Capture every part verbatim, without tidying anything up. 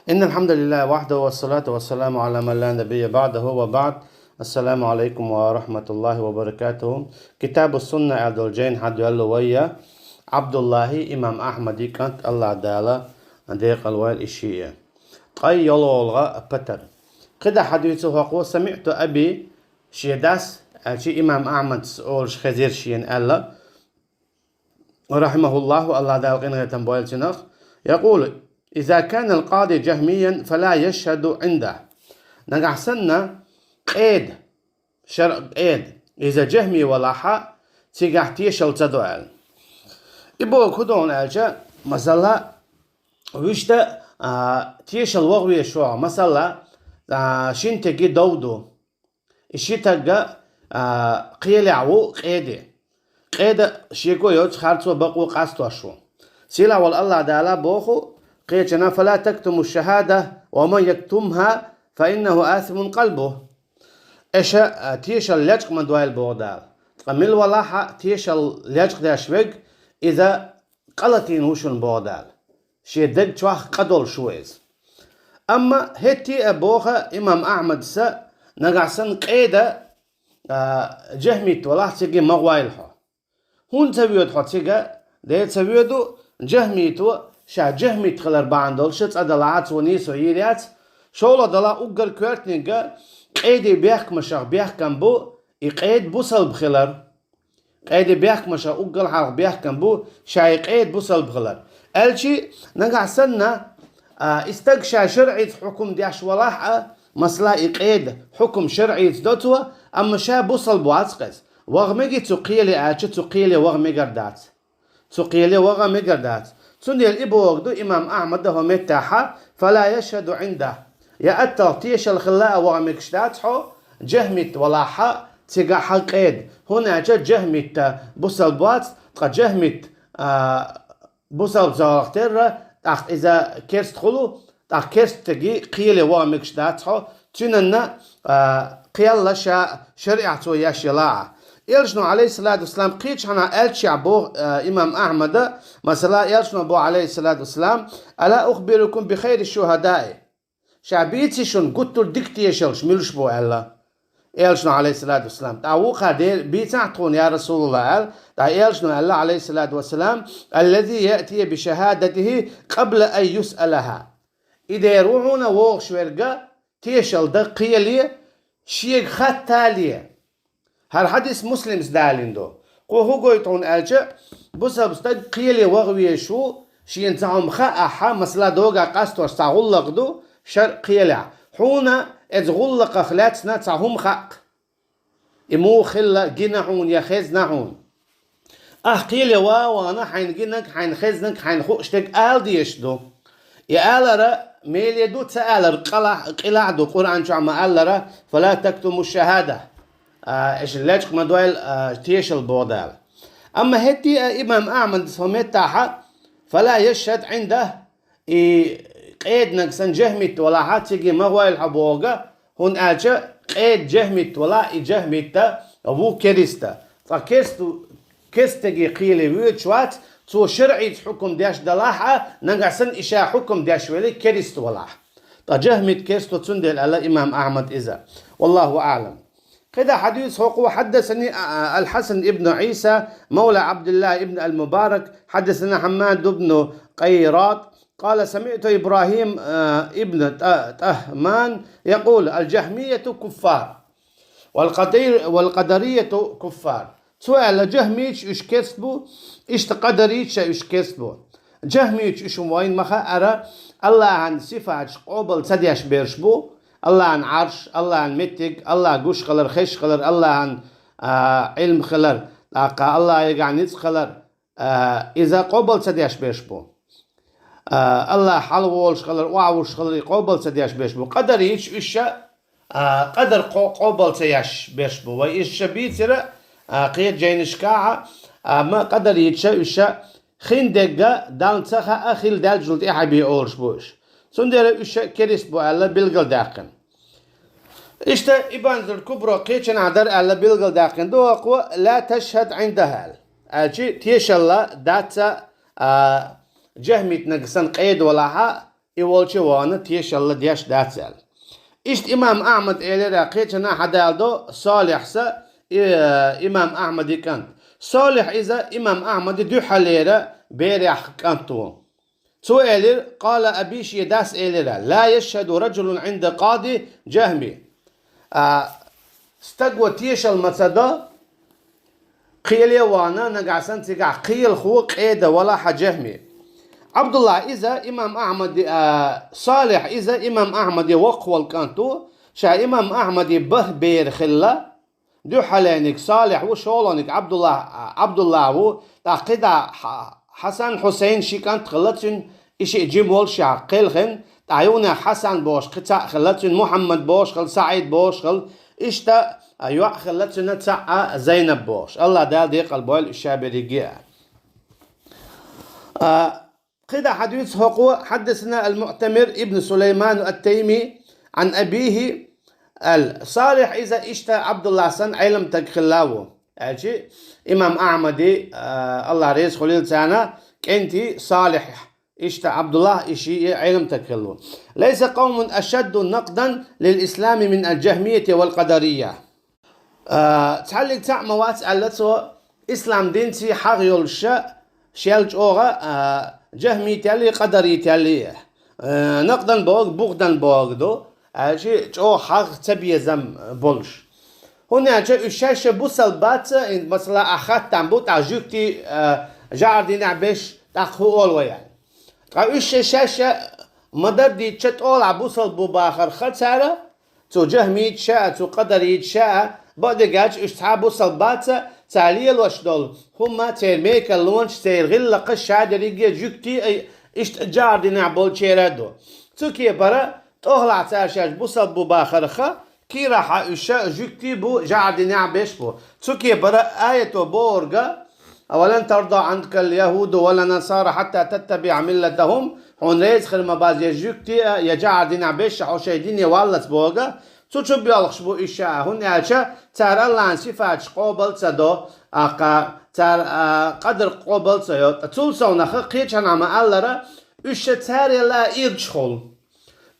إن الحمد لله وحده والصلاة والسلام على من لا نبي بعده وبعد. السلام عليكم ورحمة الله وبركاته. كتاب السنة аьлла долчу жайна хьадоьлла вай, Ӏабдуллахьи имам Ахьмади кӀант, АллахӀ Дала декъала войла и шиъ. Ткъе ялхолгӀа патар. КхидӀа хьадийцар хӀокхо: سمعت أبي, шен дас, аьлча имам Ахьмадас олуш хезира шена аьлла, رحمه الله, АллахӀ Дала къинхетам бойла цунах, يقول: إذا كان القاضي جهميا فلا يشهد عنده. Нагахь санна къеда, шарӀан къеда, иза жахми валахьа, цигахь тешалла ца до аьлла. И бохург хӀун ду аьлча, масала, вуьшта, а, тешалла ваха везаш ву, масала, а, шина стеган дов ду. И ши стаг, а, кхелехь ву къеде. Къеда шеко йоцу харцо, бакъо къастош ву. Сийлахь волу АллахӀ Дала боху кхечанхьа: فلا تكتموا الشهادة ومن يكتمها فإنه آثم قلبه. Аша, а, тешалла лечкъа ма дойла, боху Дала. Ткъа мила валахьа тешалла лечкъадеш верг, иза къа латийна ву шуна, боху Дала. Шен даг чохь къа долуш ву иза. Амма хӀетте а, боху имам Ахьмадас, нагахь санна къеда, а, жахмит валахь, цига ма гӀойла хьо. ХӀунда ца воьду хьо цига? Де ца воьду, жахмито, ша жахмит хилар бахьана долуш цӀа далахь, цо нийсо йийр яц. ШолгӀа далахь, уггар коьртаниг къеди бехкамашах бехкам бу, и къеда бусалба хилар. Къеди бехкамашах уггар хьалха бехкам бу, ша и къеда бусалба хилар. Аьлчи, нагахь санна, а, и стаг ша шарӀица хьукум деш валахь а, масала, и къеда хьукум шарӀица до цо, амма ша бусалба вац-кх иза. Ваха мегий цу кхеле аьлча, цу кхеле ваха мегар дац. Цу кхеле ваха мегар дац. Цундела и бохург ду имам Ахьмада хӀокху меттехьа: فلا يشهد عنده. Я атталла тешалла хилла а ваха мегаш дац хьо, жахмит валахьа, цигахьа къеда. ХӀунда аьлча жахмитта бусалба вац, ткъа жахмит, а, бусалба ца валахь терра, тӀаккха иза керста хуьлу, тӀаккха керста стеган кхеле ваха мегаш дац хьо, цуьнанна, а, кхел а ша шарӀехь цо еш ялахь а. Элчано, Ӏалайхиссалату вассалам, кхечу хьанна аьлча боху, а, имам Ахьмада, масала, Элчано боху, Ӏалайхиссалату вассалам: ألا أخبركم بخير الشهداء. Ша бийци шуна гуттар а дика тешаллаш муьлш бу аьлла. Элчано, Ӏалайхиссалату вассалам, тӀаккха вукхара: Дера, бийцахь тхуна, я РасулаллахӀ, аьлла. ТӀаккха Элчано аьлла, Ӏалайхиссалату вассалам: الذي يأتي بشهادته قبل أن يسألها. И дера ву хьуна вогӀуш верг, тешалла дан кхеле, шега хаттале. ХӀара хьадис Муслимас далийна ду. Кхо хӀун гойту хьуна аьлча, бусалба стаг кхеле ваха везаш ву, шена цхьа хӀума хаахь, масала, догӀа къастош цхьа гӀуллакх ду, шарӀан кхелехь. Хьуна иза гӀуллакхах лаьцна цхьа хӀума хаьа-кх. И муха хилла гина хьуна я хезна хьуна. Ахь кхеле ван а вахана, хьайна гинарг, хьайна хезнарг, хьайна хууш дерг ала дезаш ду. И алар меле ду, ца алар къилахь, къилахь ду, Къуръан чохь ма-аллара: فلا تكتموا الشهادة. А, аша лечкъа ма дойла, а, тешалла, боху Дала. Амма хӀетте а имам Ахьмадас хӀокху меттехьа: فلا يشهد عنده, и къеданиг санна жахмит валахьа, цига ма гӀойла хьо бохург, хӀунда аьлча къеда жахмит валахь, и жахмитта ву керста. Ткъа керста, керста стеган кхеле воьдуш вац, цо шарӀица хьукум деш далахь а, нагахь санна и ша хьукум деш велий керста валахь. Ткъа жахмит керста ву, цундела аьлла имам Ахьмада иза. والله أعلم. КхидӀа хьадийцар хӀокхо: حدثني الحسن بن عيسى مولى عبد الله بن المبارك، حدثنا حماد بن قيراط، قال سمعت إبراهيم، а, ابن ط-، طهمان يقول: الجهمية كفار، والقدر-، والقدرية كفار. Цо аьлла, жахмиташ уьш керста бу, иштта къадариташ а уьш керста бу. Жахмиташ уьш вайна ма хаьара, АллахӀан сифаташ къобал ца деш берш бу, АллахӀан Ӏарш, АллахӀан меттиг, АллахӀ гуш хилар, хезаш хилар, АллахӀан, а, Ӏилма хилар, тӀаккха АллахӀегахь ницкъ хилар, а, иза къобал ца деш берш бу. А, АллахӀ хьалаволуш хилар, охьавуьсуш хилар, и къобал ца деш берш бу. Къадариташ уьш а, а, къадар къо-, къобал ца еш берш бу. Вай иза ша бийцира, а, кхечу жайнашкахь а, амма къадариташ а уьш а хин дерг Далла ца хаьа, хила даьллачул тӀаьхьа бен олуш бу уьш. Цундела уьш а керста бу аьлла билгалдаьккхина. Иштта Ибн Зуль-Кубро кхечанхьа дара аьлла билгалдаьккхина ду хӀокхо: لا تشهد عندها аьлла. Аьлчи тешалла дац, а, жахмитниг санна къеда валахьа, и волчу вахана тешалла деш дац аьлла. Иштта имам Ахьмад элира, кхечанхьа хьадаьлла до Салихьса, и, имам Ахьмади кӀант. Салихь иза имам Ахьмади дуьххьалера берех кӀант ву. Цо элира, قال أبي, шен дас элира: لا يشهد رجل عند قاضي جهمي. А, стаг ва тешал ма ца до, кхеле а вахана, нагахь санна цигахь кхелахо къеда вала хьа Джахми. Ӏабдуллахь иза имам Ахьмади, а, Салихь иза имам Ахьмади воккхавала кӀант ву, ша имам Ахьмади бархӀ бер хилла, дуьххьалерниг Салихь ву, шолгӀаниг Ӏабдуллахь, Ӏабдуллахь ву, тӀаккха кхидӀа Хьа-, Хьасан, Хьусайн ши кӀант хилла цуьнан, и шиъ жима волушехь кхелхина, тӀаккха юханехь Хьасан бохуш кхин цхьаъ хилла цуьнан, Мухьаммад бохуш хилла, СаӀид бохуш хилла, иштта, а, йоӀ хилла цуьнан цхьаъ Зайнаб бохуш. АллахӀ Дала декъал бойла уьш ша берриге а. А, кхидӀа хьадуьйцу хӀокхо: حدثنا المعتمر ابن سليمان التيمي عن أبيه قال: Салихь иза иштта Ӏабдуллахь санна Ӏеламстаг хилла ву. Аьлча, имам Ахьмади, а, АллахӀ реза хуьлийла царна, кӀентий Салихь, иштта Ӏабдуллахь и шиъ Ӏеламстаг хилла ву. ليس قوم أشد نقدا للإسلام من الجهمية والقدرية. А, цхьаллиг цхьаъ ма вац, аьлла цо, ислам динца хьагӀ йолуш шел чӀогӀа, а, джахмиталлий, къадариталлий, а, накъдан бохург, бугӀдан бохург ду, аьлча чӀогӀа хьагӀ, цабезам болуш. ХӀунда аьлча уьш шаьш а бусалба бац, и, масала, ахь хаттам бу, тӀаккха жуьгтий, а, жӀар динехь берш, тӀаккха хӀун олу вай аьлла. Ткъа уьш шаьш а ма-дарра дийцча, тӀолахь бусалба бу бахарх цара, цу джахмиташа а, цу къадариташа а, бакъдерг аьлча, уьш цхьа а бусалба бац, цара лелош долу хӀума, церан мекарлонаш, церан гӀиллакхаш ша дерриге а жуьгтий а, иштта жӀар динехь болчеран а ду. Цу кепара, тӀохалахь цара шаьш бусалба бу бахарх, кийрахь уьш жуьгтий бу, жӀар динехь берш бу. Цу кепара аято бохург: ولن ترضى عنك اليهود ولا النصارى حتى تتبع ملتهم. Хьуна реза хир ма бац я жуьгтий а, я жӀар динехь берш а хьо шайн дине валлалц бохург. Цу чу боьлхуш бу уьш а, хӀунда аьлча цара АллахӀан сифаташ къобал ца до, тӀаккха цара, а, къадар къобал ца йо. Цул совнаха кхечанхьа ма-аллара, уьш ша царел ирча хуьлу.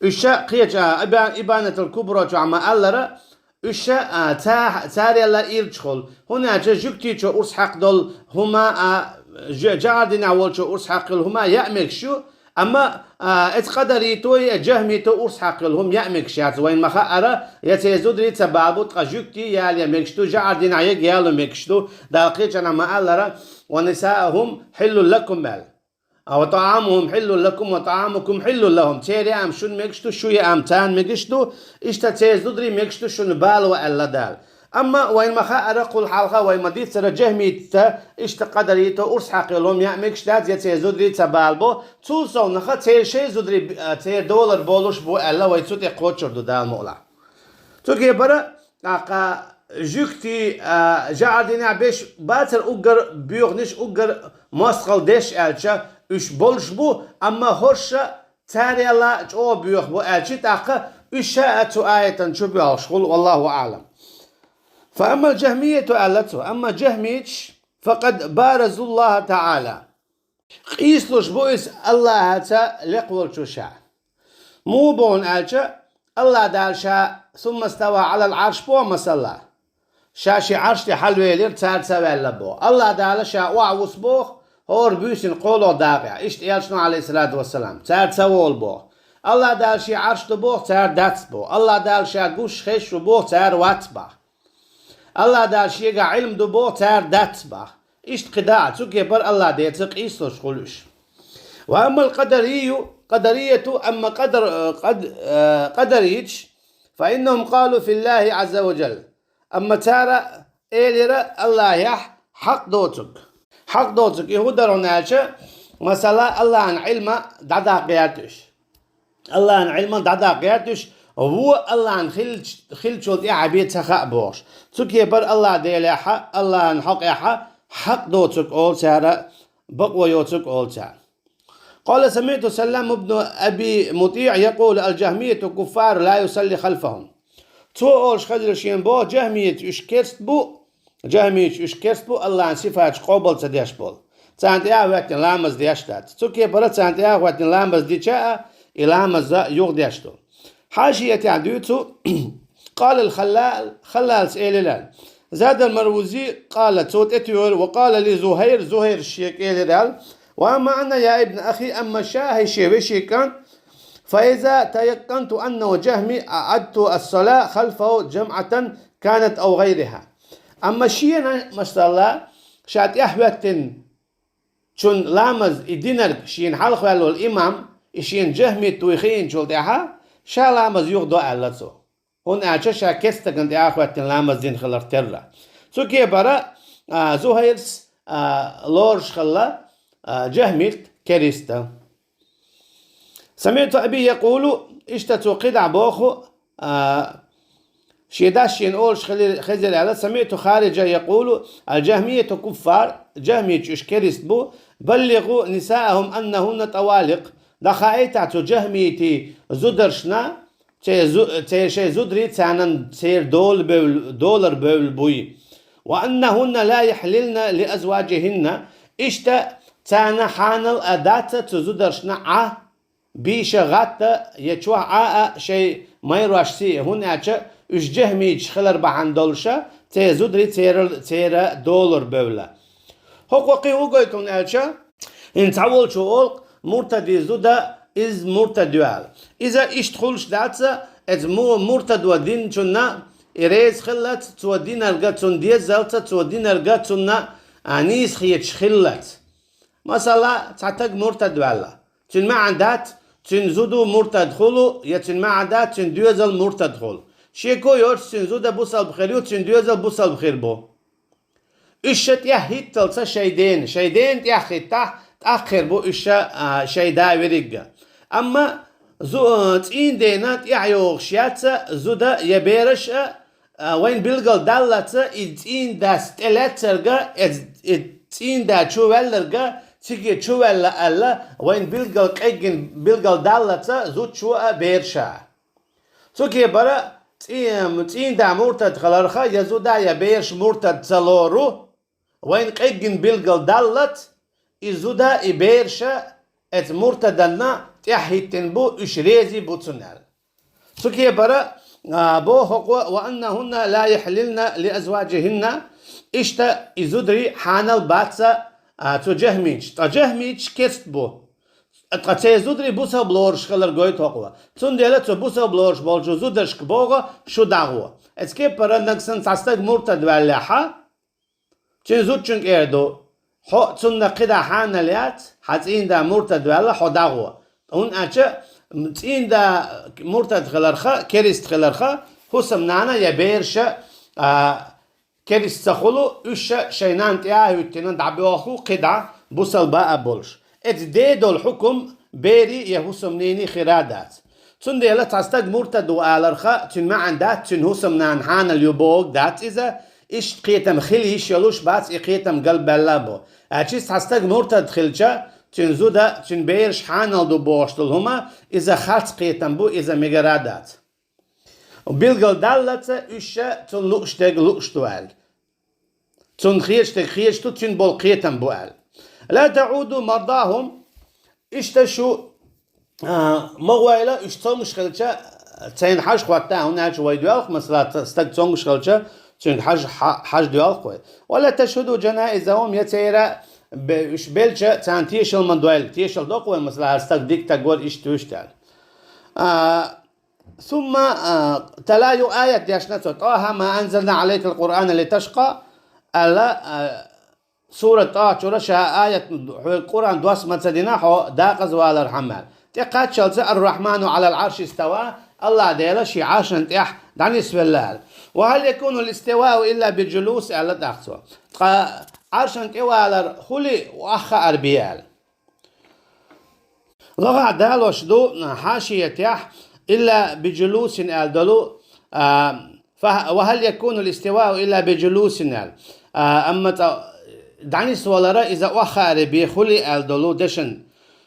Уьш ша кхеча, а, Иба-, Ибанатул Кубра чохь ма-аллара, уьш ша, а, ца-, царел ирча хуьлу. ХӀунда аьлча жуьгтичо урс хьаькхна долу хӀума, а, жа-, жӀар динехь волчо урс хьаькхна йолу хӀума яа мегаш ю, амма, а, эцу къадаритои, э, джахмито урс хьаькхна йолу хӀума яа мегаш яц. Вайна ма-хаъара, я церан зударий ца бала бу, ткъа жуьгтий яла мегаш ду, жӀар динехь ерг яла мегаш ду, Дала кхечанхьа ма-аллара: ونساؤهم حل لكم аьлла. А, وطعامهم حل لكم وطعامكم حل لهم. Церан яам шуна мегаш ду, шун яам царна мегаш ду, иштта церан зударий мегаш ду шуна бала ван аьлла Дала. Амма вайна ма-хаъара, кхул хьалха вай ма-дийццара, джахмиташа, иштта къадариташа урс хьаькхна йолу хӀума яа мегаш дац, я церан зударий ца бала бу, цул совнаха церан шайн зударий, а, церан долара болуш бу аьлла, вай цу тӀе кхочур ду, Дала мукъ лахь. Цу кепара, тӀаккха жуьгтий, а, жӀар динехь берш бацара уггар боьханаш, уггар мостагӀалла деш аьлча, уьш болуш бу, амма хӀорш царел чӀогӀа боьха бу аьлча, тӀаккха уьш ша а цу аятан чу боьлхуш хуьлу, والله أعلم. فأما الجهمية аьлла цо, амма джахмиташ, فقد بارزوا الله تعالى. Къийсалуш бу иза АллахӀаца лекха волчу ша. Муха боху аьлча, АллахӀ Дала ша ثم استوى على العرش боху, масала. Ша шен Ӏарш тӀе хьалавелира, цара ца ваьлла боху. АллахӀ Дала ша охьавуссу боху, хӀора буьйсанна кхоалгӀа дакъехь, иштта элчано, عليه الصلاة والسلام, цара ца волу боху. АллахӀ Дала шен Ӏарш ду боху, цара дац боху. АллахӀ Дала ша гуш, хезаш ву боху, цара вац боху. АллахӀ Дала шегахь Ӏилма ду боху, цара дац боху. Иштта кхидӀа а, цу кепара АллахӀ Делаца къийсалуш хуьлу уьш. وأما القدري، قدرية، амма къадар-, къад-, э, къадариташ, فإنهم قالوا في الله عز وجل. Амма цара элира АллахӀехь хьакъ доцург. Хьакъ доцург и хӀун дара хьуна аьлча, масала, АллахӀан Ӏилма дӀадаккха гӀерта уьш. АллахӀан Ӏилма дӀадаккха гӀерта уьш, вон АллахӀан хилч-, хиллачул тӀаьхьа бен ца хаьа бохуш. Цу кепара АллахӀ Делехьа, АллахӀан хьокъехьа хьакъ доцург олу цара, бакъо йоцург олу цара. قال: سمعت سلام بن أبي مطيع يقول: الجهمية كفار لا يصلي خلفهم. Цо олуш хезира шена боху, джахмиташ уьш керст бу, джахмиташ уьш керст бу, АллахӀан сифаташ къобал ца деш болу. Царна тӀе а хӀоьттина ламаз деш дац. Цу кепара царна тӀе а хӀоьттина ламаз дича а, и ламаз юха деш ду. Хьашиятехь дуьйцу, къала ал-Халлал, Халлалс элира: «Задал Марвузи, къала, цо тӀетоьхира, ва къала ли Зухайр, Зухайрс шега элира аьлла: ва амма ана, я ибн ахи, амма ша, хӀай шен вешин кӀант, фа иза таяккъанту аннаху жахми, аӀадту ас-сала халфаху жамӀатан канат ав гайриха». Амма шена, масала, ша тӀаьхьахӀоьттина цуьнан ламаз, и динарг, шена хьалха ваьлла волу имам, и шена жахмит вуй хиъначул тӀаьхьа, ша ламаз юха до аьлла цо. ХӀунда аьлча ша кестагана тӀаьхьахӀоьттина ламаз дина хиларх терра. Цу кепара, а, Зухайрс, а, лоруш хилла, а, жахмит, кериста. Самиъту аби якъулу, иштта цо кхидӀа боху, а, шен дас шена олуш хили-, хезира аьлла, самиъту Хариджа якъулу, ал-жахмияту куффар, жахмиташ уьш керист бу, баллигъу нисаахум аннахунна тӀаваликъ, дӀахаийтахьа цу жахмитийн зударшна, церан зу-, церан шайн зударий царна церан дола бевл-, долар бевлла буй. Ва аннахунна ла яхьлилна ли азважихинна, иштта царна хьанал а дац цу зударшна Ӏа, бийша гӀатта я чохь Ӏа а шайн майрош сий, хӀунда аьлча уьш жахмиташ хилар бахьана долуша, церан зударий церан, церан долар бевлла. ХӀокхо кхин хӀун гойту хьуна аьлча, хӀинца цхьаволчо олу, муртадийн зуда, иза муртад ю аьлла. Иза иштта хуьлуш дац, эцу му-, муртадо динчунна и реза хиллалц, цо динарг цунна дезалц, цо динарг цунна, а, нийса хеташ хиллалц. Масала, цхьа стаг муртад ваьлла. Цуьнан маьӀна дац, цуьнан зуда муртад хуьлу, я цуьнан маьӀна дац, цуьнан доьзал муртад хуьлу. Шеко йоцуш, цуьнан зуда бусалба хир ю, цуьнан доьзал бусалба хир бу. Уьш ша тӀаьхьахӀитталц шайн дена, шайн дена тӀаьхьахӀиттахь, тӀаккха хир бу уьш ша, а, шайн да верриг а. Амма зу-, а, цӀийнан дена тӀаьхьайогӀуш яц зуда я бераш а, а, вайна билгал даллалц, и цӀийнан дас тӀелаьцнарг, эц-, и цӀийнан да чу ваьлларг, цига чу ваьлла аьлла, вайна билгал къеггина билгал даллалц зудчо а, бераша а. Цу кепара цӀи-, цӀийнан да муртад хиларх, я зуда, я бераш муртад ца лору, вайна къеггина билгал даллалц, и зуда, и бераш а эцу муртаданна тӀаьхьахӀиттина бу, уьш резий бу цунна аьлла. Цу кепара, а, боху хӀокхо, ва аннахунна ла яхьлилна ли азважихинна, иштта и зударий хьанал бац, а, цу жахмиташ, ткъа жахмиташ керст бу. Ткъа церан зударий бусалба лоруш хилар гойту хӀокхо. Цундела цу бусалба лоруш болчу зударшка боху шу дӀагӀо. Эцу кепара нагахь санна цхьа стаг муртад ваьллехь, цуьнан зудчуьнга эр ду: «Хьо цунна кхидӀа хьанал яц, хьан цӀийнан да муртад ваьлла, хьо дӀагӀо». ХӀунда аьлча цӀийнан да муртад хиларх, керист хиларх, хӀусамнана я бераш а, а, керист ца хуьлу, уьш ша шайн нанна тӀаьхьахӀиттина дӀабоьлху кхидӀа бусалба а болуш. Эцу де долу хьукум берийн я хӀусамненийн хир а дац. Цундела цхьа стаг муртад ву аларх, цуьнан маьӀна дац, цуьнан хӀусамнана хьанал ю бохург дац иза, иштта кхетам хила йиш йолуш бац, и кхетам галбаьлла а бу. Аьлча иза цхьа стаг муртад хилча, цуьнан зуда, цуьнан бераш хьанал ду бохуш долу хӀума, иза харц кхетам бу, иза мегар а дац. Билгал даллалц уьш ша цунна лууш дерг лууш ду аьлла. Цунна хеташ дерг хеташ ду, цуьнан болу кхетам бу аьлла. Ла таӀуду мардахум, иштта шу, а, ма гӀойла уьш цомгуш хилча, цайна хьажа хӀотта, хӀунда аьлча вай доьлху, масала, ца-, стаг цомгуш хилча, цуьнга хьажа, хьа-, хьажа доьлху вай. Ва ла ташхӀуду жанаизахум, я церан бе-, уьш белча, царна тешал ма дойла, тешал доккху вай, масала, хӀара стаг дика стаг вара, иштта вуьшта аьлла. А, Сумма, а, тала ю аят дешна цо, «ТӀаха ма анзална Ӏалайкал Къуръана литашкъа», аьлла, а, сурат ТӀаха чуьра ша аят, хьоьга Къуръан дос ма ца дина, хьо дакъазвалархьама аьлла. ТӀекхаччалца «Ар-Рахьману Ӏалал Ӏарши истава», Аллах Дела шен Ӏаршан тӀехь дӀанисвелла аьлла. «Ва хӀал якуну листивау илла би джулус», аьлла тӀаккха цо. Ткъа Ӏаршан тӀе валар хуьлий, ваха хаар бе аьлла. ЛогӀахь далош ду хьашиятехь, «илла би джулусин» аьлла долу, а, фа-, «ва хӀал якуну листивау илла би джулусин» аьлла. А, амма цкъа дӀанисвалара иза ваха хаар бе хуьлий аьлла долу дешан.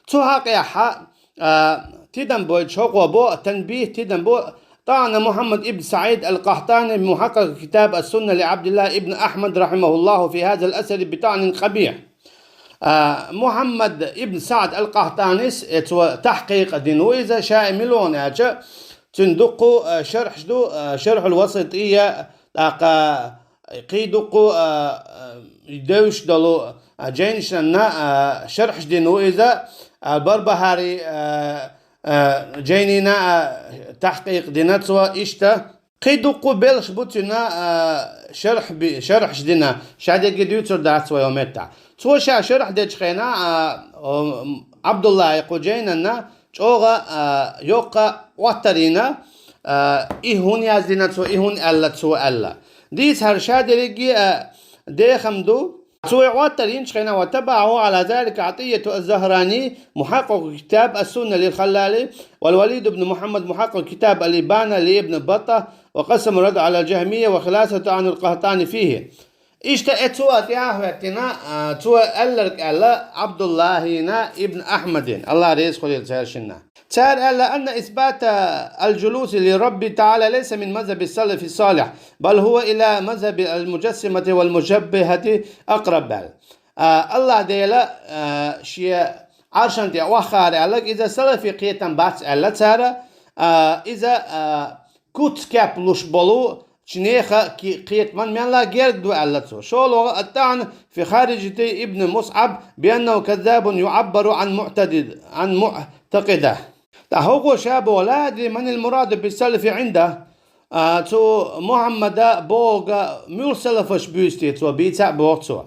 Цу хьакъехьа, а, тидам бойтуш хӀокхо бо, танбих, тидам бо, ТӀаӀана Мухьаммад ибн СаӀид ал-Къахтани бимухьаккъакъи китаб ас-Сунна ли Ӏабдиллах ибн Ахьмад рахьимахуллаху фи хазал асари би таӀнин къабихь. А, Мухьаммад ибн СаӀд ал-Къахтанис, э, цо тахькъикъ дина ву иза, ша и мила ву аьлча, цуьнан дуккха, э, шархьаш ду, э, Шархьул Васития, тӀаккха кхин дуккха, э, э, девзаш долу, э, жайнашна, э, шархьаш дина ву иза, э, Барбахьари, э, э, жайнина, э, тахькъикъ дина цо иштта. Кхин дуккха белхаш бу цуьнан, а, шархь би-, шархьаш дина, ша дерриге дуьйцур дац вай хӀокху меттехь. Цо ша шархь дечу хенахь, а, о, Ӏабдуллахьа кху жайнанна чӀогӀа, а, йоккха Ӏоттар йина, а, и хӀунда яздина цо, и хӀунда аьлла цо аьлла. Дийца хӀара ша дерриге, а, дехам ду. Цо и Ӏоттар йинчу хенахь, وتابعه على ذلك عطية الزهراني محقق كتاب السنة للخلال والوليد بن محمد محقق كتاب الإبانة لابن بطة وقسم الرد على الجهمية وخلاصة عن القحطاني فيه. Иштта э цо а тӀаьхьахӀоьттина, а, цо аьлларг аьлла Ӏабдуллахьина ибн Ахьмадин, АллахӀ реза хуьлийла цаьршинна. Цара аьлла: أن إثبات الجلوس للرب تعالى ليس من مذهب السلف الصالح، بل هو إلى مذهب المجسمة والمشبهة أقرب аьлла. А, АллахӀ Дела, а, шен Ӏаршана тӀе охьахаар аьлларг, иза салафийн кхетам бац аьлла цара, а, иза, а, куц кеп луш болу чу нехан ки-, кхетаман мелла герга ду аьлла цо. ШолгӀа الطعن في خارجة ابن مصعب بأنه كذاب يعبر عن معتدد-، عن معتقده. ТӀаккха хӀокхо ша боху: لا أدري من المراد بالسلف عنده. А, цу Мухьаммада бохург муьлха салафаш буьйцу те цо, бийца а боху цо.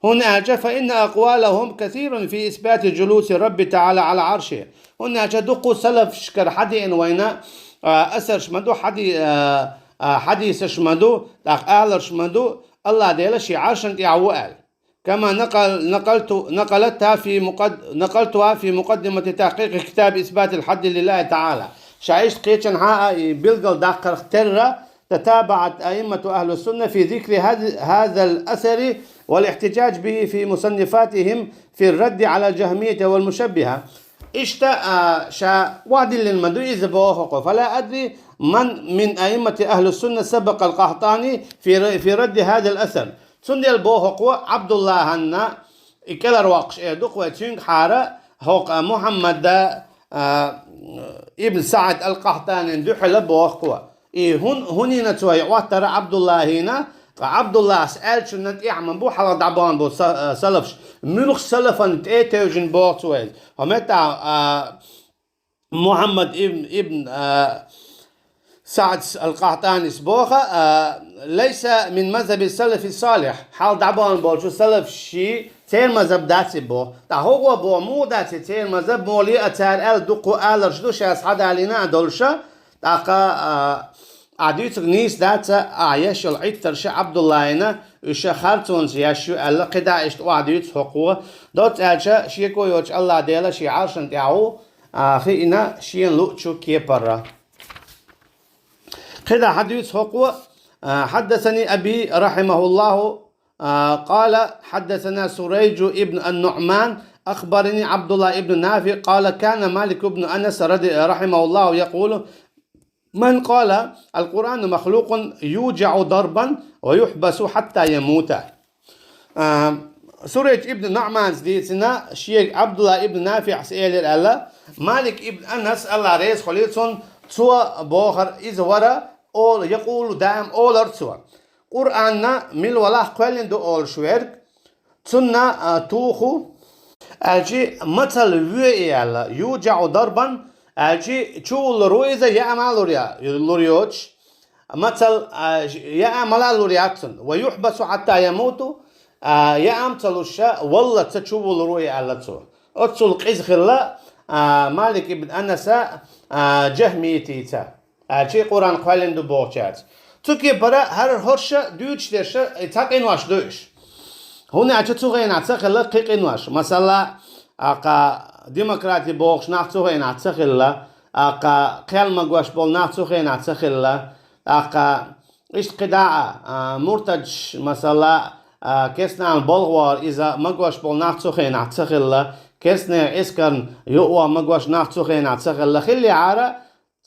ХӀунда аьлча, فإن أقوالهم كثير في إثبات جلوس الرب تعالى على عرشه. ХӀунда аьлча дуккха салафашкара хьадеана вайна, а, асарш ма ду, хьади-, а, а, хьадисаш ма ду, тӀаккха аларш ма ду, АллахӀ Дела шен Ӏаршана тӀехь ву аьлла. كما نقل-، نقلت-، نقلتها في مقد-، نقلتها في مقدمة تحقيق كتاب إثبات الحد لله تعالى. Ша иштта кхечанхьа а и билгал даккхарх терра, تتابعت أئمة أهل السنة في ذكر هذ-، هذا الأثر والاحتجاج به في مصنفاتهم في الرد على الجهمية والمشبهة. Иштта, а, ша охьадиллина ма ду иза боху хӀокхо. فلا أدري من من أئمة أهل السنة سبق القحطاني في ر-، في رد هذا الأثر. Цундела боху хӀокхо Ӏабдуллахьанна и кӀелхьарвоккхуш эр ду-кх вай цуьнгахьара, хӀокху Мухьаммада, а, ибн СаӀд ал-Къахтанин дуьхьала боху хӀокхо. И хӀун-, хӀунда йина цо и Ӏоттар Ӏабдуллахьина, ткъа Ӏабдуллахьас аьллачунна тӀехь ма бу хьалха дӀабахана болу са-, а, салафаш, муьлхха салафан тӀе а тевжина боху цо иза. ХӀокху меттехь, а, Мухьаммад ибн, ибн, а, СаӀд ал-Къахтанис боху, а, ليس من مذهب السلف الصالح. Хьалха дӀабахана болчу салафашший церан мазхӀаб дац и боху. ТӀаккха хӀокхо боху, муха дац и церан мазхӀаб, муха ле а цара аьлла дуккха аларш ду, шаьш хьадалийна а долуша, тӀаккха, а, ахь дуьйцург нийса дац, ахь еш йолу Ӏиттарш Ӏабдуллахьина, уьш харцонца еш ю аьлла, кхидӀа иштта охьадуьйцу хӀокхо. Доцца аьлча, шеко йоцуш АллахӀ Дела шен Ӏаршана тӀехь ву, а, хиъна шена луъучу кепара. КхидӀа хьадуьйцу хӀокхо, а, حدثني أبي رحمه الله، а, قال: حدثنا سريج بن النعمان، أخبرني عبد الله بن نافع، قال: كان مالك بن أنس رضي، رحمه الله يقول: من قال القرآن مخلوق يوجع ضربا ويحبس حتى يموت. А, Сурайж ибн Наъманца дийцина, шега Ӏабдулла ибн Нафиъс элира аьлла, Малик ибн Анас, АллахӀ реза хуьлийла цунна, цо бохура, иза вара, ола, якъулу даим олура цо: Къуръанна мила валахь кхоьллина ду олуш верг, цунна, а, туху, аьлчи мацалла вуьй и аьлла, южаӀу дарбан, аьлчи чувуллур ву иза, яа ма лур я-, лур йоцуш, мацалла, а, яа мала лур яц цунна. Ва юхьбасу хьатта ямуту, а, яа ма ца луш, валлалц чувуллур ву и аьлла цо. Оццул къиза хилла, а, Малик ибн Анаса, а, жахмийтийца. Аьлчи Къуръан кхоьллина ду бохучаьрца. Цу кепара хӀара хӀорша дуьйцуш дерш, и цхьа къинош ду уьш. ХӀунда аьлча цу хенахь ца хилла кхин къинош. Масала, аккха демократи бохуш нах цу хенахь ца хилла, аккха кхел магош болу нах цу хенахь ца хилла, аккха иштта кхидӀа а, а, муртадш, масала, а, керстанал болх бахар иза магош болу нах цу хенахь ца хилла, керстанийн эскарна юкъа ван магош нах цу хенахь ца хилла. Хиллехьара,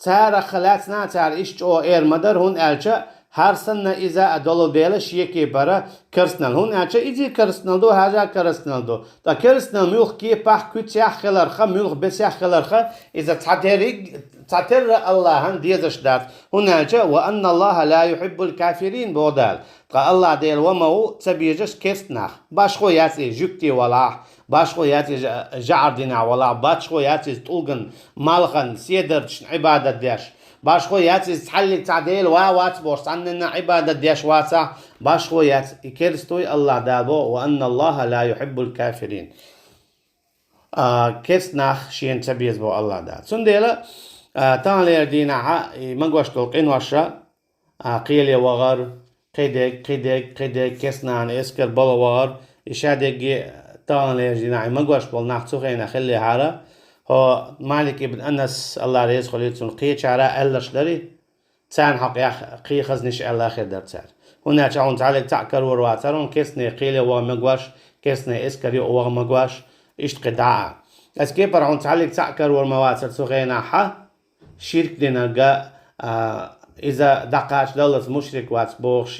царах лаьцна а цара иштта чӀогӀа эр ма дара, хӀунда аьлча ХӀара санна иза а долу дела шен кепара керстанал. ХӀунда аьлча иза керстанал ду, хьажа керстанал ду. Ткъа керстанал муьлха кепахь, куьцехь хиларха, муьлха бесехь хиларха, иза цхьатерриг-, цхьатерра Аллахьан дезаш дац. ХӀунда аьлча: «Ва анна Аллаха ла юхиббул кафирин», боху Дала. Ткъа Аллах Дела ва ма ву ца безаш керста нах. Башхо яц иза жуьгти валахь, башхо яц иза жа-, жаӀар динахь валахь, башхо яц иза тӀулган, малхан, седарчашна Ӏибадат деш. Башхо яц иза цхьаллиг цхьа Дела ва вац бохуш, цхьанненна Ӏибадат деш вацахь, башхо яц. И керста вуй, Аллах Дала боху: «Ва анна Аллаха ла юхиббул кафирин». А, керста нах шена ца беза боху Аллах Дала. Цундела, а, таханлера дийнахьа и магош долу къиноша, а, кхеле вахар, кхидерг, кхидерг, кхидерг, керста нахана эскар бала вахар, и ша дегге таханлера дийнахьа и магош болу нах цу хенахь хиллехьара, хӀо Малик ибн Анас, Аллах реза хуьлийла цунна, кхечара аьлларш дарий? Царна хьокъехь кхин хазниш аьлла хир дара цара. ХӀунда аьлча хьуна цхьаллиг цхьаъ карор вацара, хьуна керстане кхеле ваха магош, керстане эскаре ваха магош, иштта кхин дӀа а. Аса кепара хьуна цхьаллиг цхьаъ карор ма вацара цу хенахь, ширк динарг а, иза дӀакхачадаллалц мушрик вац бохуш,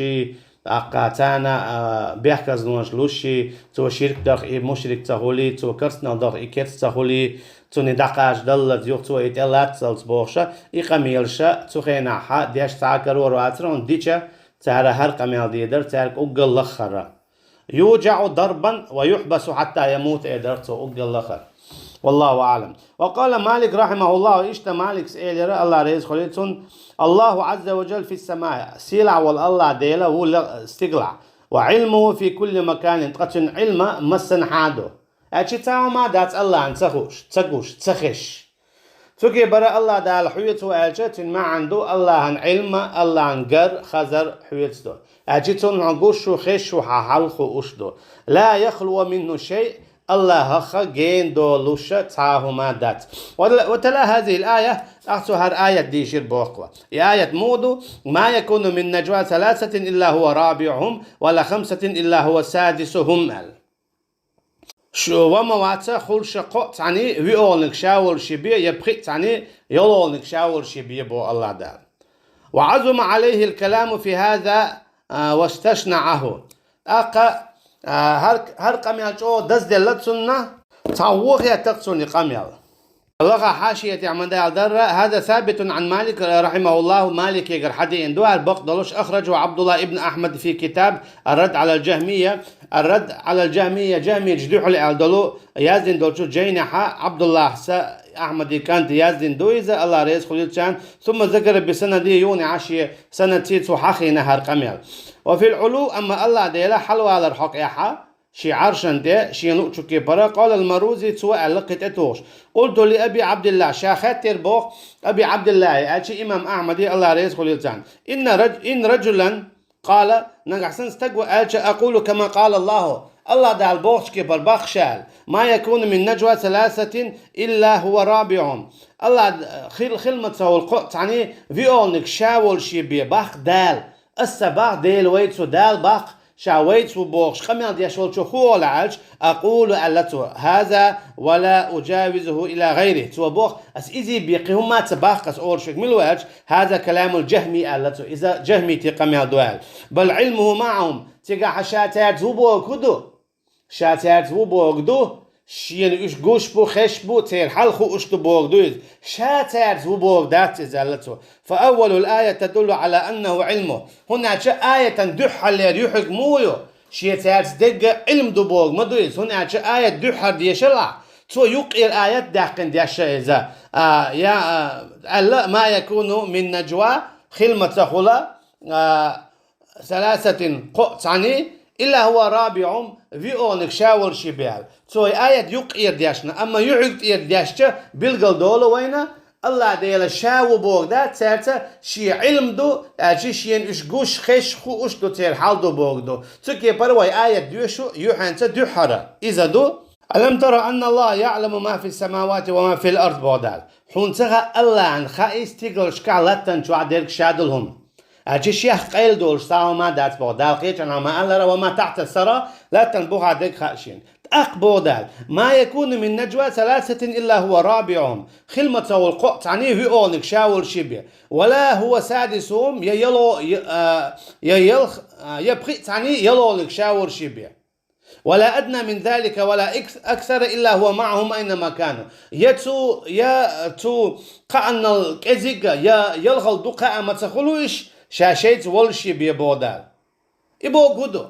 тӀаккха царна, а, бехказлонаш луш, цо ширк даха и мушрик ца хуьлий, цо керстанал даха и керста ца хуьлий, цунна дӀакхачадаллалц юха цо и тӀелатталц бохуша, и къамелаша цу хенахьа деш цхьа а карор вацара, хьуна дича, цара хӀара къамел дийр дара, цаьрга уггар лаххара. «ЮжаӀу дарбан ва юхьбасу хьатта ямут», эр дара цо уггар лаххара. Валлаху аӀлам. Ва къала Малик рахьимахуллаху, иштта Маликс элира, Аллах реза хуьлийла цунна: «Аллаху Ӏазза ва Джалла фис самаи», сийлахь волу Аллах Дела ву ла-, стигалахь, «ва Ӏилмуху фи кулли маканин», ткъа цуьнан Ӏилма массанхьа ду. Аьлча цхьа хӀума дац Аллахьна ца хууш, ца гуш, ца хезаш. Цу кепара Аллах Дала хьоьцу аьлча, цуьнан маьӀна ду Аллахьан Ӏилма, Аллахьан гар, хазар хьоьца ду. Аьлча цунна хьо гуш ву, хезаш ву, хьан хьал хууш ду. «Ла яхлу минху шай», Аллахьах гена долуша цхьа а хӀума дац. Ва тала, ва тала хазихил ая, тӀаккха цо хӀара аят дийшира боху. И аят муха ду: «Ма якуну мин наджва саласатин илла хува рабиухум, ва ла хамсатин илла хува садисухум», аьлла. Шу ва ма ваца хуьлуш кхоъ цхьаний виолниг ша волуш бе, я пхиъ цхьаний йололниг ша волуш бе, бо Аллах Дала. «Ва Ӏазума Ӏалайхил каламу фи хаза, а, ва сташнаӀаху». ТӀаккха, а, хӀар-, хӀар къамел чӀогӀа дазделла цунна, цхьа вохе тӀаккха цунна къамел. Лаха хьашиятехь ма-далла дарра: «Хаза сабитун Ӏан Малик, рахьимахуллаху», Маликегара хьадеана ду, аьлла бакъ долуш, «ахраджаху Ӏабдулла ибн Ахьмад фи китаб Ар-Радд Ӏалал Джахмия». Ар-Радд Ӏалал Джахмия, джахмичу дуьхьал аьлла долу, яздина долчу жайнехьа Ӏабдуллахьса, Ахьмади кӀанта, яздина ду иза, Аллах реза хуьлийла царна, сумма закара би санадихи, юха а шен санадца цо хьахийна хӀара къамел. «Ва фил Ӏулу», амма Аллах Дела хьалавалар хьокъехьа, шен Ӏаршан тӀе, шен луъучу кепара, къала ал-Марузи, цо аьлла кхин тӀетухуш: «Къулту ли Аби Ӏабдилла», ша хаьттира боху Аби Ӏабдиллахье, аьлча имам Ахьмаде, Аллах реза хуьлийла царна: «Инна раджу-, ин раджулан къала», нагахь санна стаг ву аьлча, «акъулу кама къала Аллаху», Аллах Дала бохучу кепара баккха ша аьлла: «Ма якуну мин наджва саласатин илла хува рабиухум». Аллах, хил-, хила ма ца хуьлу кхоъ цхьаний виолниг ша волуш бе, баккха Дала. Аса ца баккха, Дела вайца ву, Дала баккха, ша вайца ву бохуш къамел деш волчо хӀун олу аьлча, «акъулу», аьлла цо, «хаза ва ла уджавизуху ила гӀайри». Цо боху: «Аса изий бен кхин хӀумма а ца баккха аса олуш верг мила ву?» аьлча, «Хаза каламул джахми», аьлла цо, «иза джахмите къамел ду», аьлла. «Бал Ӏилмуху маӀахум», цигахь ша цаьрца ву бохург хӀун ду? Ша цаьрца ву бохург ду, шена уьш гуш бу, хезаш бу, церан хьал хууш ду бохург ду иза. Ша цаьрца ву бохург дац иза, аьлла цо. «Фа аввалул аят тадуллу Ӏала аннаху Ӏилму». ХӀунда аьлча аятан дуьххьарлера юьхьиг муха ю? Шен цаьрца дегга Ӏилм ду бохург ма ду иза. ХӀунда аьлча аят дуьххьара дешалахь, цо юккъера аят даьккхина деш а иза. А, я, а, аьлла: «Ма якуну мин наджва», хила ма ца хуьла, а, «саласатин», кхоъ цхьаний, «илла хува рабиухум», виолниг ша волуш бе аьлла. Цо и аят юккъера дешна, амма юьхьиг тӀера дешча, билгал долу вайна, Аллах Дела ша ву бохург дац цаьрца, шен Ӏилм ду, аьлча шена уьш гуш, хезаш, хууш ду, церан хьал ду бохург ду. Цу кепара вай аят доьшу юьхьанца дуьххьара. Иза ду: «Алам тара анна Аллаха яӀламу ма фис самавати ва ма фил ард», боху Дала. Хьуна ца хаьа Аллахьна хаьий стигалшкахь, латтана чохь дерг шадолу хӀума? Аьлча шех къайла долуш цхьа хӀума дац боху Дала, кхечанхьа ма-аллара: «Ва ма тахьта сара», латтана бухахь дерг хаьа шена. Ах бо Дала: «ما يكون من نجوى ثلاثة إلا هو رابعهم». Хила ма ца волу кхоъ цхьаьний виолниг ша волуш бен. «ولا هو سادسهم», я яло-, я, а, я ялх-, а, я пхиъ цхьаьний ялолниг ша волуш бен. «ولا أدنى من ذلك ولا إكث-, أكثر إلا هو معهم أينما كانوا». Я цу, я цу кхааннал кӀезиг а, я ялхалла дукха а ма ца хуьлу уьш, ша шайца волуш бен бо Дала. И бохург хӀун ду?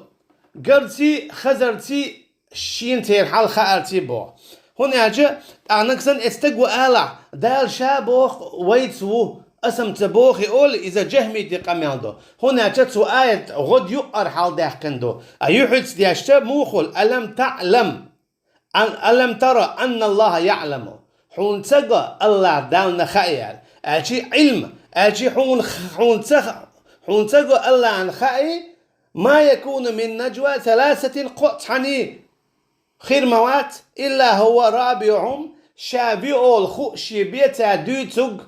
Гарций, хазарций шена церан хьал хаарций боху. ХӀунда аьлча тӀаккха нагахь санна эцу стага ву алахь, Дала ша боху, вайца ву, аса-м ца боху олий, иза жахӀмитийн къамел ду. ХӀунда аьлча цу аят гӀодаюкъара хьалдаьккхина ду. А юьхьица дешча муха хуьлу: «ألم تعلم». Ан-, «ألم تر أن الله يعلم». Хьуна ца го АллахӀ Далла хаьа аьлла? Аьлча Ӏилма, аьлча хьуна, хьуна ца ха-, хьуна ца го АллахӀна хаьий, «ما يكون من نجوى ثلاثة», кхоъ цхьаьний хир ма вац, «إلا هو رابعهم», ша виолу хууш бен цара дуьйцург,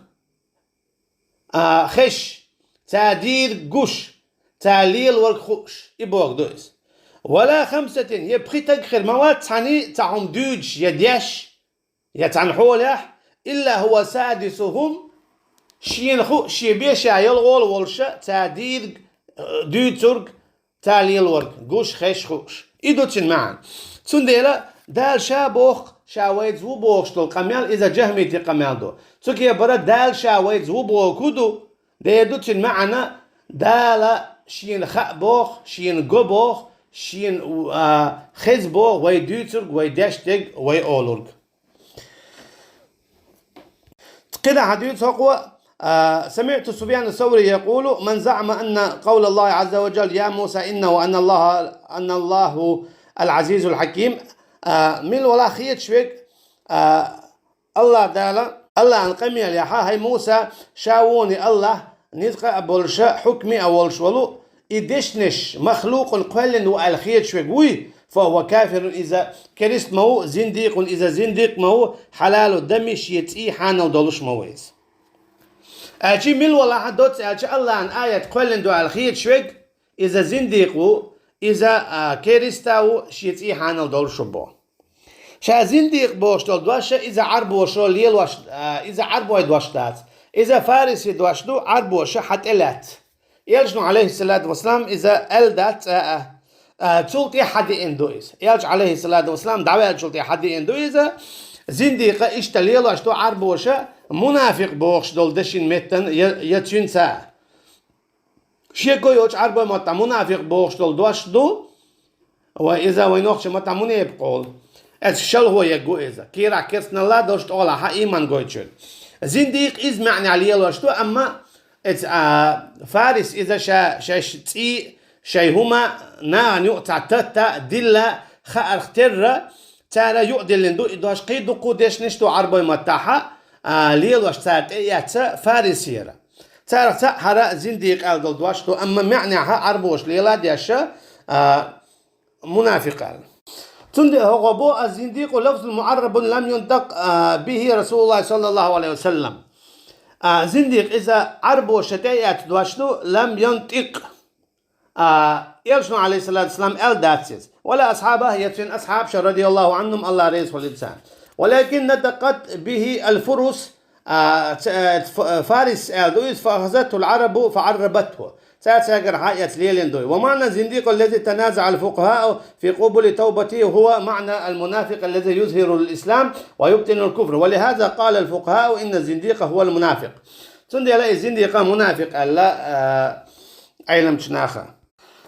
а, хезаш, цара дийриг гуш, цара лелорг хууш, и бохург ду иза. «ولا خمسة», я пхи стаг хир ма вац цхьаьний цхьа хӀума дуьйцуш я деш, я цхьана хьолехь, «إلا هو سادسهم», шена хууш бен ша ялхалла волуш, цара дийриг, а, дуьйцург, цара лелорг гуш, хезаш, хууш. И ду цуьнан маьӀна. Цундела Дала ша боху, ша вайца ву бохуш долу къамел, иза жахӀмитийн къамел ду. Цу кепара Дала ша вайца ву бохург хӀун ду? Дера ду цуьнан маьӀна: Дала шена хаьа боху, шена го боху, шена, а, хеза боху вай дуьйцург, вай деш дерг, вай олург. КхидӀа хьан дуьйцу хӀокхо, а, «سمعت سفيان الثوري يقول: من زعم أن قول الله عز وجل: يا موسى إنه أنا الله، أنا الله العزيز الحكيم». А, мила валахь хеташ верг, а, АллахӀ Дала, АллахӀан къамелехь: «ХӀай Муса, ша вуно АллахӀ, низкъа а болуша, хьукме а волуш волу, и дешнаш махлукъан кхоьллина ву», аьлла хеташ верг вуй, «فهو كافر», иза керста ма ву, «زنديق», иза зиндикъ ма ву, «حلال دم», шен цӀий хьанал долуш ма ву иза. Аьлча мила валахь а доцца аьлча АллахӀан аят кхоьллина ду аьлла хеташ верг, иза зиндикъ ву, иза, а, керста ву, шен цӀий хьанал долуш ву бо. Ша зиндикъ бохуш долу дош, иза Ӏарбоша лелош, а, иза Ӏарбойн дош дац. Иза фарисийн дош ду, Ӏарбоша хьан тӀе лаьцна. Элчано, алейхиссалату вассалам, иза аьлла дац цкъа а, а, цул тӀе хьадеана ду иза. Элча, алейхиссалату вассалам, дӀаваьллачул тӀе хьадеана ду иза. Зиндикъ иштта лелош ду Ӏарбоша, мунафикъ бохуш долу дешин меттан я, я цуьнца. Шеко йолчу Ӏарбойн маттахь мунафикъ бохуш долу дош ду, ва иза вайн нохчийн маттахь мунепикъ олу. Эцу шалхо егу иза. Кийрахь керстаналла долуш, тӀехула хьан ийман гойтуш верг. Зиндикъ иза маьӀна лелош ду, амма эцу, а, фарис иза ша, шайн цӀий, шайн хӀума нахана юкъа цхьа татта, дилла, хаарх терра, цара юкъадиллина ду и дош, кхин дуккха дешнаш ду Ӏарбойн маттахь, а, лелош цара тӀеэцна фарисера. Царах цхьаъ хӀара зиндикъ аьлла долу дош ду, амма маьӀнехь Ӏарбоша лела деш, а, мунафикъ аьлла. Цундела хӀокхо бо: «الزنديق لفظ معرب لم ينطق، а, به رسول الله صلى الله عليه وسلم». А, зиндикъ иза Ӏарбоша тӀеэцна дош ду, «لم ينطق». А, Элчано, алейхиссалату вассалам, аьлла дац иза. «ولا أصحابه», я цуьнан асхьабаша, радияллаху анхум, АллахӀ реза хуьлийла царна. «ولكن نطقت به الفرس», а, ц-, а, ф-, фарис аьлла ду иза, «فأخذته العرب فعربته». Цара цаьргара хьаэцна лелийна ду. «ومعنى الزنديق الذي تنازع الفقهاء في قبول توبته هو معنى المنافق الذي يظهر الإسلام ويبطن الكفر. ولهذا قال الفقهاء إن الزنديق هو المنافق». Цундела и зиндикъ мунафикъ аьлла, а, Ӏеламчу наха.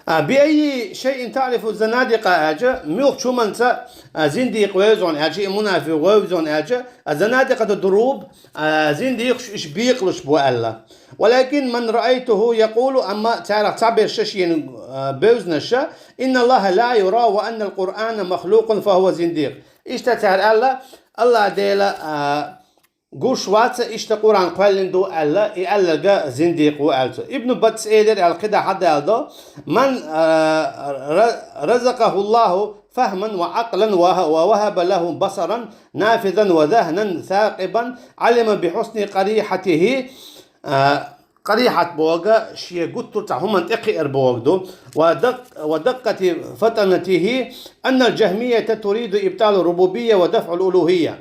А, «بأي شيء تعرف الزنادقة» аьлча, муьлххачу хӀуманца, а, зиндикъ вевза аьлча, и мунафикъ вевза аьлча, а, занадикъату дуруб, а, зиндикъаш уьш бекъалуш бу аьлла. «ولكن من رأيته يقول», амма царах цхьаберш шена, а, бевзанаш: «إن الله لا يرى وأن القرآن مخلوق فهو زنديق». Иштта цара аьлла, АллахӀ Дела, а, гуш вац, иштта Къуръан кхоьллина ду аьлла, и аьлларг зиндикъ ву аьлла цо. Ибн Батта элира аьлла кхидӀа хьадалдо: «من، а, ра-, رزقه الله فهما وعقلا وه-, ووهب له بصرا نافذا وذهنا ثاقبا علم بحسن قريحته», а, قريحة боху, шен гуттар а цхьа хӀуманна тӀекхиар боху ду. ودق-، ودقة فطنته أن الجهمية تريد إبطال الربوبية ودفع الألوهية.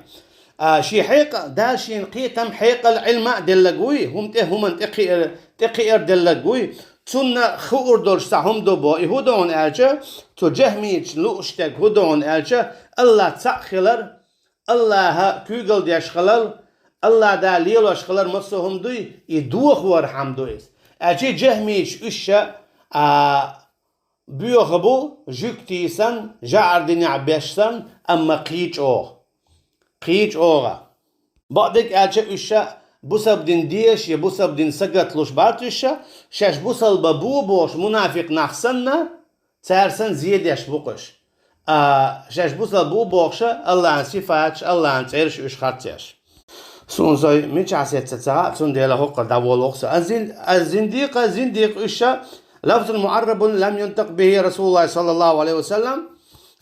А, шен хьекъа-, Дала шена кхетам, хьекъал, Ӏилма а делларг вуй, хӀума тӀе-, хӀуманна тӀекхиар, тӀекхиар делларг вуй. Цунна хуур долуш цхьа хӀума ду боху. И хӀун ду хьуна аьлча, цу жахмичун лууш дерг хӀун ду хьуна аьлча, АллахӀ цхьаъ хилар, АллахӀ куьйгалла деш хилар, АллахӀ Дала лелош хилар массо а хӀума дуй, и дохавархьама ду иза. Аьлча и жахмича уьш ша, а, боьха бу, жуьгтий санна, жӀар динехь беш санна, амма кхин чӀогӀа. Кхин чӀогӀа. Бакъдерг аьлча, уьш ша бусалба дин дезаш я бусалба дин сагатдалуш бац уьш ша, шаьш бусалба бу бохуш мунафикъ нах санна, цара санна зен деш бу-кх уьш. А, шаьш бусалба бу бохуш, АллахӀан сифаташ, АллахӀан цӀераш уьш харцъеш. Суна со мичахь сецна ца хаьа, цундела хӀокхуьнга дӀаволавелла со. الزن-، الزنديق, зиндикъ уьш ша, لفظ معرب لم ينطق به رسول الله صلى الله عليه وسلم.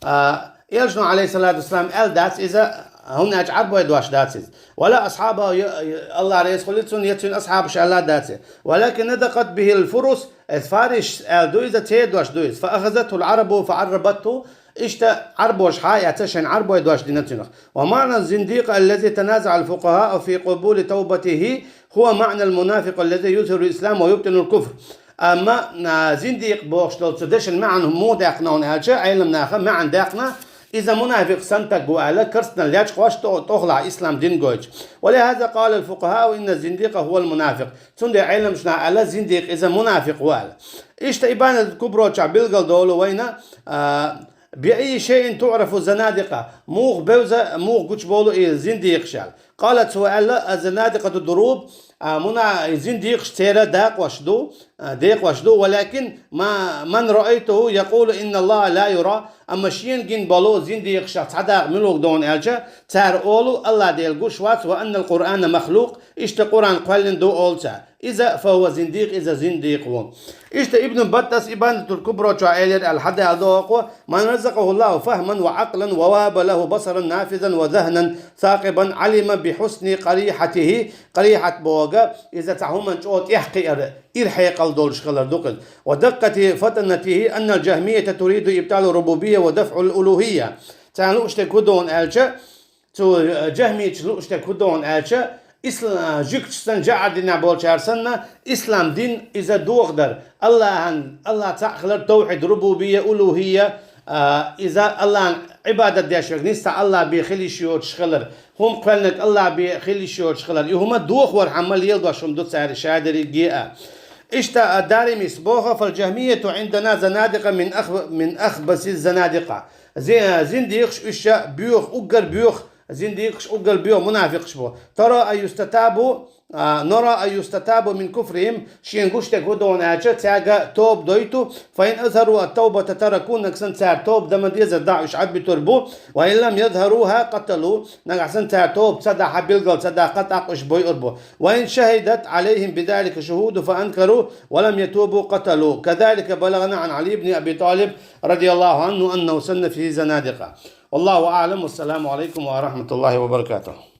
А, Элчано, عليه الصلاة والسلام, аьлла дац иза, хӀунда аьлча Ӏарбойн дош дац иза. ولا أصحابه, я, я, АллахӀ реза хуьлийла цунна, я цуьнан асхьабаша аьлла а дац иза. ولكن نطقت به الفرس, иза фарисаша аьлла ду иза, церан дош ду иза. فأخذته العرب فعربته, иштта Ӏарбоша схьа а эцна, шайн Ӏарбойн дош дина цунах. ومعنى الزنديق الذي تنازع الفقهاء في قبول توبته هو معنى المنافق الذي يظهر الإسلام ويبطن الكفر. Амма, а, зиндикъ бохуш долу цу дешан маьӀна муха даьккхина хьуна аьлча, Ӏеламнаха маьӀна даьккхина, иза мунафикъ санна стаг ву аьлла, керстанал лечкъош тӀо-, тӀохлахь ислам дин гойтуш. ولهذا قال الفقهاء إن الزنديق هو المنافق. Цундела Ӏеламнаха аьлла, зиндикъ иза мунафикъ ву аьлла. Иштта Ибанатул Кубро чохь билгалдолу вайна, а, بأي شيء تعرف الزنادقة, муха бевза, муха гучубовлу и зиндикъаш аьлла. قال, цо аьлла, الزنادقة ضروب, а, муна-, зиндикъаш церан дакъош ду, а, декъош ду, ولكن ما، من رأيته يقول إن الله لا يرى, амма шена гина болу зиндикъашах цхьа дакъа муьлха ду хьуна аьлча, цара олу, АллахӀ Дела гуш вац, وأن القرآن مخلوق, иштта Къуръан кхоьллина ду олу цара. Иза, فهو زنديق, иза зиндикъ ву. Иштта Ибн Баттас Ибанатул Кубро чохь элира аьлла, хьадеана догӀу, من رزقه الله فهما وعقلا ووهب له بصرا نافذا وذهنا ثاقبا علم بحسن قريحته, къарихьат боху, иза цхьа хӀуманна чӀогӀа тӀекхиар, ира хьекъал долуш хилар ду-кх иза. ودقة فطنته أن الجهمية تريد إبطال الربوبية ودفع الألوهية. Царна лууш дерг хӀун ду хьуна аьлча, цу, э, жахмича лууш дерг хӀун ду хьуна аьлча, исла-, жуьгташ санна, жӀар динехь болчара санна, ислам дин иза дохадар. АллахӀан, АллахӀ цхьаъ хилар, тавхьид, рубубия, улухия, а, иза АллахӀан Ӏибадат деш верг нисса АллахӀ бен хила йиш йоцуш хилар. ХӀума кхоьллинарг АллахӀ бен хила йиш йоцуш хилар. И хӀума дохавархьама леладеш хӀума ду цара ша дерриге а. Иштта, а, Даримис боху, فالجهمية عندنا زنادقة من أخ-، من أخبث الزنادقة. Зи-, зиндикъаш уьш ша боьха, уггар боьха, зиндикъаш уггар боьха мунафикъаш бу. ترى أن يستتاب، а, نرى أن يستتاب من كفرهم, шена гуш дерг хӀун ду хьуна аьлча, цаьрга тоба дойту, فإن أظهروا التوبة تركوا, нагахь санна цара тоба дан ма дезара дахь уьш Ӏадбитур бу, وإن لم يظهروها قتلوا, нагахь санна цара тоба ца дахь, билгал ца дахь, тӀаккха уьш бойур бу. وإن شهدت عليهم بذلك شهود فأنكروا ولم يتوبوا قتلوا. كذلك بلغنا عن علي بن أبي طالب رضي الله عنه أنه سن في زنادقة. والله أعلم، والسلام عليكم ورحمة الله وبركاته.